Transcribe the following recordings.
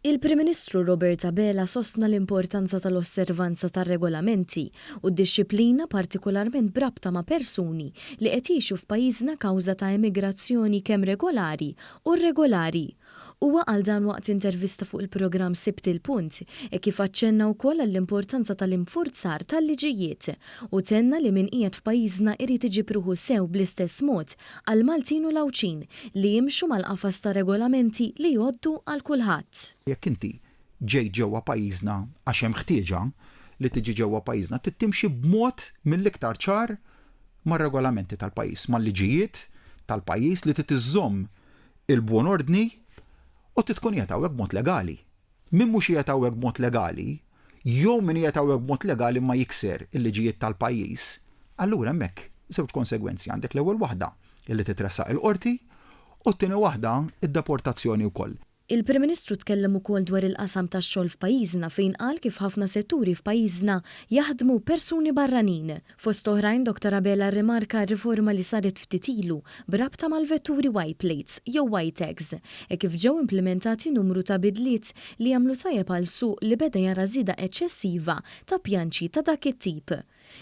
Il-Prim Ministru Robert Abela sostna l-importanza tal-osservanza tar-regolamenti u d-dixxiplina partikolarment b'rabta ma' persuni li qed jgħixu f'pajjiżna kawża ta' emigrazzjoni kemm regolari u rregolari. Huwa qal dan waqt intervista fuq il-programm Sibt il-Punt hekk kif aċċenna wkoll għall-importanza tal-infurzar tal-liġijiet u tenna li min qiegħed f'pajjiżna irid iġib ruħu sew bl-istess mod għall-Maltin u l-Għawdxin li jimxu mal-qafas ta' regolamenti li jgħoddu għal kulħadd. Jekk inti ġejt ġewwa pajjiżna għax hemm ħtieġa li tiġi ġewwa pajjiżna, trid timxi b'mod mill-iktar ċar mar-regolamenti tal-pajjiż, mal-liġijiet tal-pajjiż li trid iżżomm il-buon ordni u trid tkun qiegħed hawnhekk b'mod legali. Min mhux qiegħed hawnhekk b'mod legali, jew min qiegħed hawnhekk b'mod legali imma jikser il-liġijiet tal-pajjiż, allura hemmhekk żewġ konsegwenzi għandek l-ewwel waħda illi titressaq il-qorti u t-tieni waħda d-deportazzjoni wkoll. Il-Prim Ministru tkellem ukoll dwar il-qasam tax-xogħol f'pajjiżna fejn qal kif ħafna setturi f'pajjiżna jaħdmu persuni barranin. Fost oħrajn Dottor Abela rrimarka r-riforma li saret ftit ilu b'rabta mal-vetturi Y-plates jew Y-tags hekk kif ġew implimentati numru ta' bidliet li jagħmlu tajjeb għal suq li beda jara żieda eċċessiva ta' pjanċi ta' dak it-tip.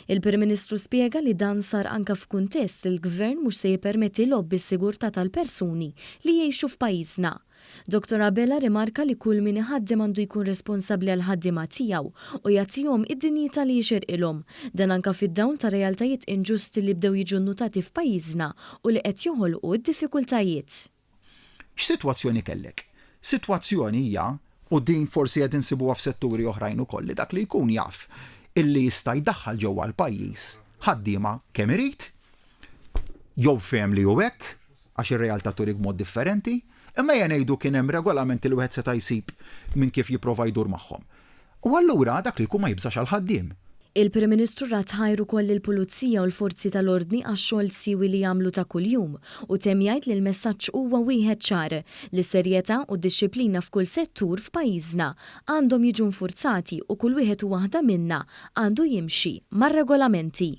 Il-Prim Ministru spjega li dan sar anke f'kuntest li l-Gvern mhux se jippermetti logħob bis-sigurtà tal-persuni li jgħixu f'pajjiżna. Dottor Abela rrimarka li kull min iħaddem għandu jkun responsabbli għall-ħaddiema tiegħu u jagħtihom id-dinjità li jixirqilhom. Dan anke fid-dawl ta' realtajiet inġusti li bdew jiġu nnutati f'pajjiżna u li qed joħolqu d-diffikultajiet. X'sitwazzjoni kellek? Sitwazzjoni hija, u din forsi qed insibuha f'setturi oħrajn ukoll, li dak li jkun jaf illi jista' jdaħħal ġewwa l-pajjiż ħaddiema kemm irid, jew fehem li hu hekk, għax ir-realtà turik b'mod differenti, imma ejja ngħidu kien hemm regolamenti li wieħed seta' jsib minn kif jipprova jdur magħhom. U allura dak li jkun ma jibżax għall-ħaddiem. Il-Prim Ministru radd ħajr ukoll lill-Pulizija u l-forzi tal-ordni għax-xogħol siewi li jagħmlu ta' kuljum u temm jgħid li l-messaġġ huwa wieħed ċar, li s-serjetà u d-dixxiplina f'kull settur f'pajjiżna għandhom jiġu nfurzati u kull wieħed u waħda minna għandu jimxi mar-regolamenti.